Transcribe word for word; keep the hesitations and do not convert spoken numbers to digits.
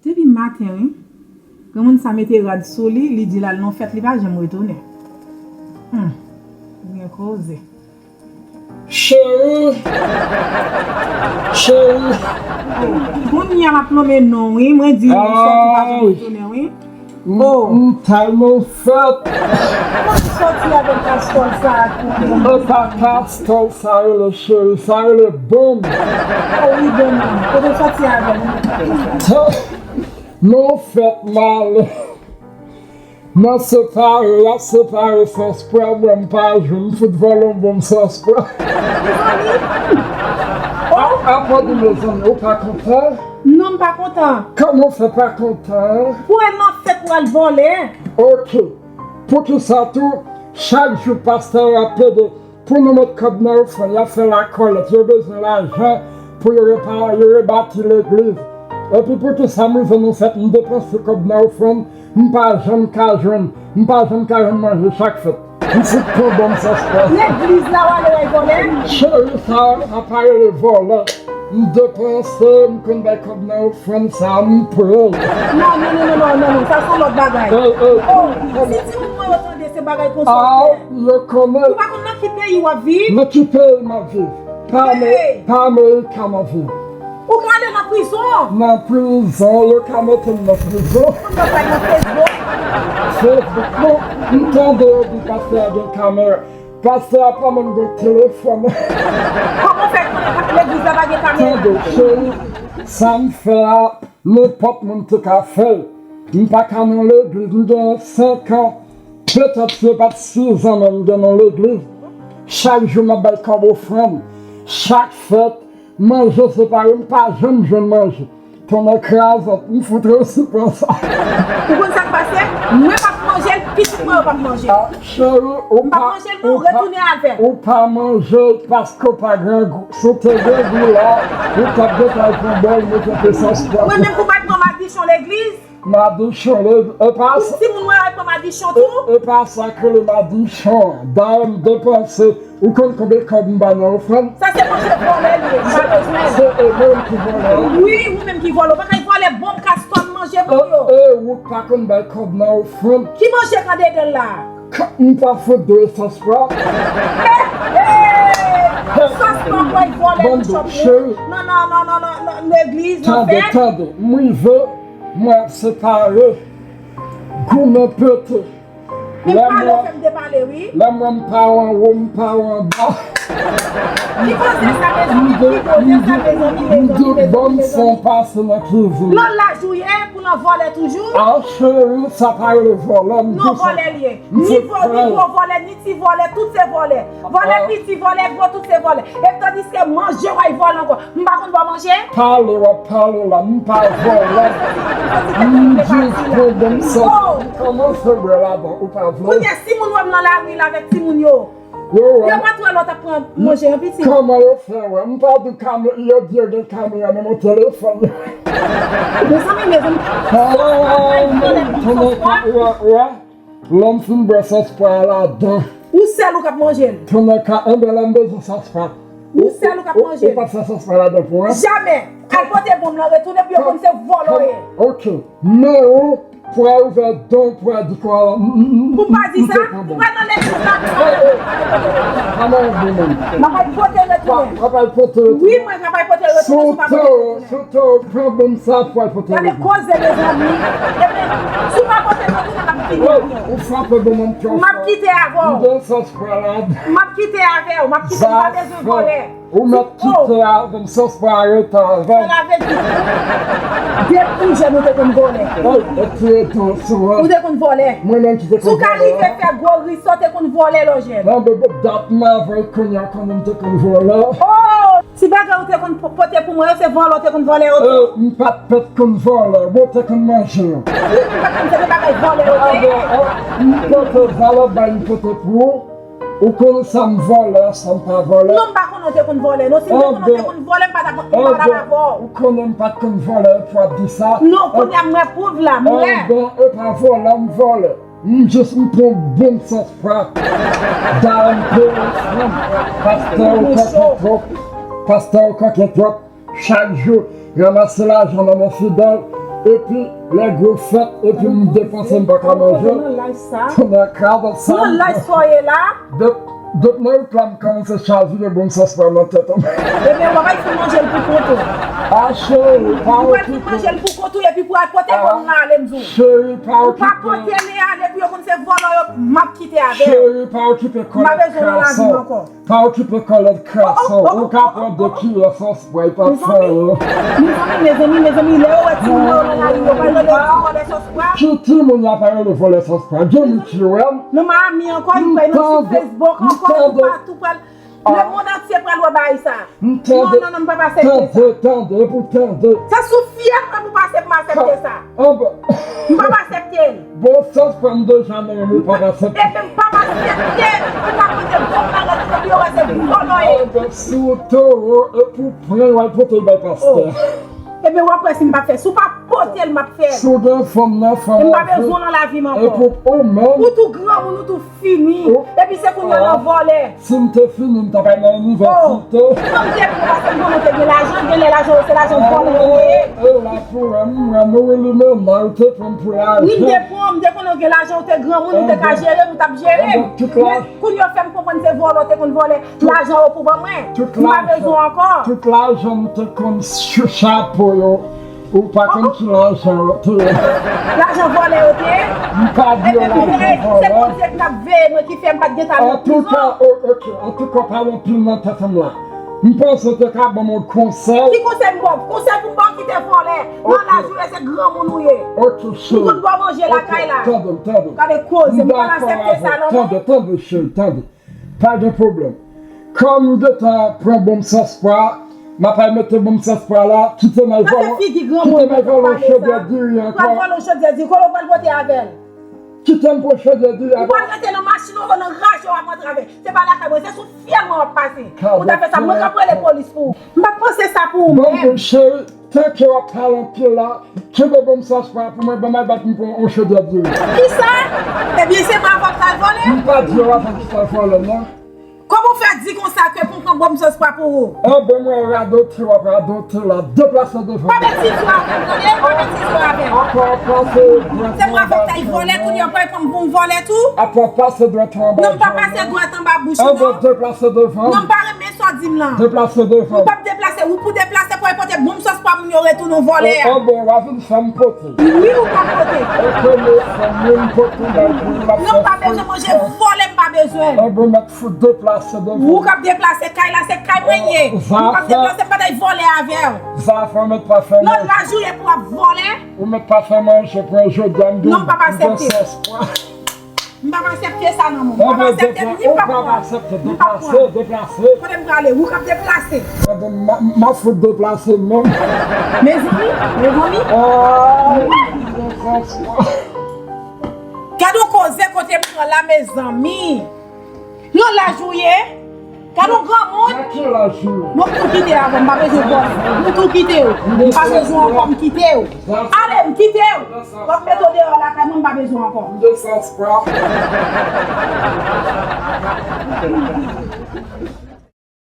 Depi maten, wi. Granmoun sa mete rad sou li, li di l al nan fèt, li pa janm retounen. Hmm. Gen koze. Cheri. Cheri. Kounye a m ap nonmen non, wi. Mwen di, ou sòti pa janm retounen, wi. M, oh, m t al nan fèt. Mwen sòti avèk pastè sa a kote. E pa pastè sa rele cheri, sa rele bonm. Oh wi, bonm nan. Kote w sòti avè l? Nan fèt m ale. Nan separe, y ap separe sans pran, mwen m pa jwenn, m fout vòlè yon bonm sans pran. Mezanmi. Oh. A, a, pa di mezanmi, ou pa kontan? Non, m pa kontan. Kòman w fè pa kontan? Pou al nan fèt, pou al vòlè. Ok. Poukisa tou, chak jou pastè yo ap plede pou nou met kòb nan ofrann, y ap fè lakòlèt, yo bezwen lajan pou yo repare, yo rebati legliz. Epi poukisa m rive nan fèt, m depanse kòb nan ofrann, m pa janm ka jwenn, m pa janm ka jwenn manje chak fèt. M fout pran bonm sans pran. Legliz la w ale wè vòlè? Cheri, sa, sa pa rele vòlè. M depanse, m konn bay kòb nan ofrann sa, m pran. Non, non, non, non, non, non, non, sa se yon lòt bagay. Eh, eh, oh, si timoun mwen yo tande se bagay konsa w fè. Ah, yo konnen. Ou pa konn nan ki peyi w ap viv? Nan ki peyi m ap viv? Pa Ame-, pa Amerik m ap viv. Ou ka ale nan prizon. Nan prizon, yo ka mete m nan prizon. Moun yo pral nan Facebook. Facebook, non. M tande yo di pastè a gen kamera. Pastè a pa menm gen telefòn. Kòman w fè konnen legliz la pa gen kamera? Tande, cheri, sa m fè a, nenpòt moun te ka fè l. M pa ka nan legliz, m gen senk an. Petèt se pa t sizan menm m gen nan legliz. Chak jou m ap bay kòb ofrann. Chak fèt, manje separe, m pa janm jwenn manje. Tonnè krazant, m fout resi pran sa. Ou konn sa k pase? Mwen p ap manje l, pitit mwen yo p ap manje l. Ah, cheri, ou pa, m p ap manje l non, retounen avè l. Ou pa manje l paske w pa grangou. Si w te grangou la, ou t ap gentan al pran bòl, mete pesans pran. Mwen menm pou m al pran madichon legliz? Madichon, e, e pa sa. Pou timoun mwen al pran madichon tou? E, e pa sa k rele madichon. Dayè m depanse, ou konn konbyen kòb m bay nan ofrann? Sa se manje vòlè li ye, m pa bezwen l. Se, se ou menm ki vòlè. Wi, ou menm ki vòlè. Ou pa kay vòlè bonm kastò m manje pou yo. E, e ou pa konn bay kòb nan ofrann? Ki manje k andedan l la? Ka-, m pa fout dwe sans pran. Hey, hey! Sans pran, w al vòlè nan chòp yo. Non, non, non, non, non, non, legliz, nan fèt. Tande, tande, m rive. Mwen ap separe, goumen pete. Men pale, w fè m depale, wi. Lè mwen m pa w anwo, m pa w anba. Ki koze sa, mezanmi? Ki koze sa, mezanmi? M de bòn san pase nan kizin. Nan laj ou ye, pou nan vòlè toujou? Ah, cheri, sa pa rele vòlè, m di sa. Non, vòlè l ye. Ni vo, ni gwo vòlè, ni ti vòlè, tout se vòlè. Vòlè piti, vòlè gwo, tout se vòlè. E tandiske manje w al vòlè ankò. M pa konn ba w manje? Pale w ap pale la, m pa vòlè. M jis pran bon sans. Kòman se bwè ladan, ou pa vle? Kounye a, si moun wè m nan lari la avèk timoun yo, yo pa t wè lè w t ap pran manje an, pitit? Kòman yo fè wè? M pa di kame-, yo di yo gen kamera nan telefòn yo. Mezanmi, mezanmi. Lè m fin bwè sans pran ladan. Ou sèl ou k ap manje l? Tonnè ka, enben lè m bezwen sans pran. Ou sèl ou k ap manje l? Ou pa t fè sans pran ladan pou mwen? Jamè! Al pote bonm lan, retounen pou yo konn se vòlè w ye. Ok. Men ou, pou al ouvè don, pou al di kwa, m, m, m, m te pran bonm. Pou m pa di sa, ou pral nan legliz la, pou sa. Hey, hey. Pa manje bonm. M ap al pote retounen. W ap al pote retounen? Wi, mwen k ap al pote retounen, si w pa pote retounen. Sou to, sou to, pran bonm sa pou al pote retounen. Gade koze, mezanmi. Epi, si w pa pote retounen, m ap kite avè w. Ou frape bonm nan twa fwa. M ap kite avè w. M gen sans pran ladan. M ap kite avè w. M ap kite, m pa bezwen vòlè. Ou mèt kite avè m, sans pran rete avè m. Sa vle di, depi jèn ou te konn vòlè. Hey, e ti etan sou an. Ou te konn vòlè. Mwen menm ki te konn vòlè. Si w ka rive fè gwo ris, ou te konn vòlè lè w jèn. Non, bebe, dat m avè w, kounye a konnen m te konn vòlè. Oh! Ti bagay ou te konn po-, pote pou mwen yo, se vòlè ou te konn vòlè yo tou? Eh, m pa t pèt konn vòlè, bon, te konn manje yo. Wi, men m pa t konn se te bagay vòlè yo te ye. Ah, bon, ah, m pote valè bay, m pote pou ou. Ou konn sa m vòlè, sa m pa vòlè? Non, m pa konnen w te konn vòlè. Non, si m te konnen w te konn vòlè, m pa t ap, m pa t ap avè w. Ou konnen m pa t konn vòlè, epi w ap di sa? Non, kounye a m wè pwouv la, m wè. Enben, e pa vòlè m vòlè. M jis m pran bon sans pran. Dayè m peye fanm. Pastè ou koken twòp. Pastè ou koken twòp. Chak jou, ranmase lajan nan men fidèl. Epi lè gwo fèt, epi m depanse, m pa ka manje. Nan laj sa. Nan kravèt sa. Nan laj sa w ye la. Dep-, depi nan wout la, m kòmanse chavire bon sans pa nan tèt an. Ebyen, w ap fin manje l pou kont ou. A, cheri, pa okipe. Ou pral fin manje l pou kont ou, epi pou al pote kò m nan ale, m di w. Cheri, pa okipe. Ou pa pote li ale pou yo konn se vòlò yo, m ap kite avè w. Cheri, pa okipe kò krasan. M pa bezwen w nan lavi m ankò. Pa okipe kòlèt krasan, ou ka pran de kiyè sòs pwa, e pa t fè anyen. Mezanmi, mezanmi, mezanmi, lè yo wè timoun yo nan lari, yo pral rele timoun vòlè sòs pwa. Ki timoun y ap rele vòlè sòs pwa? Johnny ki wè m. Nan Miami ankò, li pral nan sou Facebook ankò, li pral tou pral. Lemonn antye pral wè bagay sa. Non, non, non, m p ap aksepte sa. Tande, tande, epi w tande. Se sou fyèl mwen pou pase pou m aksepte sa. M p ap aksepte l. Bon, sòs pwa m deja nan men m, ou p ap aksepte. Ebyen, m p ap aksepte. Ou pa pote bon bagay pou yo wè se vòlò ye. Anben, si w towo, epi w pran, w al pote l bay pastè. Ebyen, w ap wè si m p ap fè. Si w pa pote l, m ap fè l. Si w gen fanm nan, fanm nan. M pa bezwen w nan lavi m ankò. Epi ou menm. Ou tou granmoun, ou tou fini. Epi se kounye a w nan vòlè. Si m te fini, m ta pral nan inivèsite. Kòm te pou paske m konnen w te gen lajan, genlè lajan w se lajan vòlè yo ye. E la pou wè, m wè nou wi limena, ou te pran m pou lajan. Wi, m te pran w, m te konnen w gen lajan, w te granmoun, ou te ka jere m, ou t ap jere m. Men kounye a w fè m konprann se vòlè w te konn vòlè lajan yo pou ban mwen. M pa bezwen w ankò. Tout lajan m te konn sou chapo yo. Ou pa konn ki lajan yo te ye. Lajan vòlè yo te ye? M pa di yo lajan vòlè. Se Bondye k t ap veye mwen ki fè m pa t gentan al nan prizon. Antouka, o-, oke, antouka, w pale anpil nan tèt m la. M panse w te ka ban m yon konsèy. Ki konsèy m ba w? Konsèy pou m ba w, kite vòlè. Nan laj ou ye, se granmoun ou ye. Oke, cheri. M konn ba w manje lakay la. Tande m, tande m. Gade koze, m pa aksepte sa non. Tande, tande, cheri, tande. Pa gen pwoblèm. Kòm m gentan pran bonm sans pwa, m ap al mete bonm sans pwa la, kite m al vòlò, kite m al vòlò yon chodyè diri ankò. Pral vòlò yon chodyè diri, kote w pral pote avè l? Kite m pran chodyè diri avè l. Ou pral rete nan machin ou, nan raje w ap antrave. Se pa lakay mwen, se sou fyèl mwen w ap pase. Ou ta fè sa, mwen k ap rele polis pou ou. M pa t panse sa pou ou menm. Bon, cheri, tanke w ap pale anpil la, kenbe bonm sans pwa pou mwen, ban m al bat m pou yon chodyè diri. Kisa? Ebyen, se mwen avè w k t al vòlè? M pa di w avè m ki t al vòlè, non. Kòman w fè di konsa ke pou m pran bonm sans pwa pou ou? Anben, mwen radote, w ap radote la. Deplase devan mwen. Pa betize avè m, tande? Pa betize avè m. Apa w pase dwèt ou anba dwèt mwen? Se mwen avè w k t al vòlè, kounye a w pral pran m pou m vòlè tou? Apa w pase dwèt ou anba dwèt mwen? Non, m pa pase dwèt anba bouch ou, non. Anben, deplase devan mwen. Non, m pa renmen sa w di m lan. Deplase devan. M p ap deplase. Ou pou deplase pou al pote bonm sans pwa moun yo retounen w vòlè a. Anben, w a vin fè m pote. Wi, ou p ap pote. Oke, men fè m pote bagay pou m ap fè. Non, m pa bezwen manje vòlè, m pa bezwen. Anben, mèt fout deplase devan. Ou k ap deplase, kay la se kay mwen ye. Ou p ap deplase, m pa t al vòlè avè w. Zafè, mèt pa fè manje. Nan laj ou ye pou w ap vòlè. Ou mèt pa fè manje pou jodi a, m gen bonm sans pwa. Non, m p ap aksepte. M p ap aksepte sa nan men w. M p ap aksepte, ni m p ap pran. Deplase, deplase. Kote m prale? Ou k ap deplase. Anben, m a, m a fout deplase menm. Mezanmi, mezanmi. Gade yon koze kote m pran la, mezanmi. Nan laj ou ye? Gade yon granmoun. Nan ki laj ou ye? Nou tou kite avè m, m pa bezwen vòlè. Nou tou kite w. M pa bezwen w ankò, m kite w. Ale, m kite w. W ap mete w deyò lakay mwen, m pa bezwen w ankò. M de sans pwa.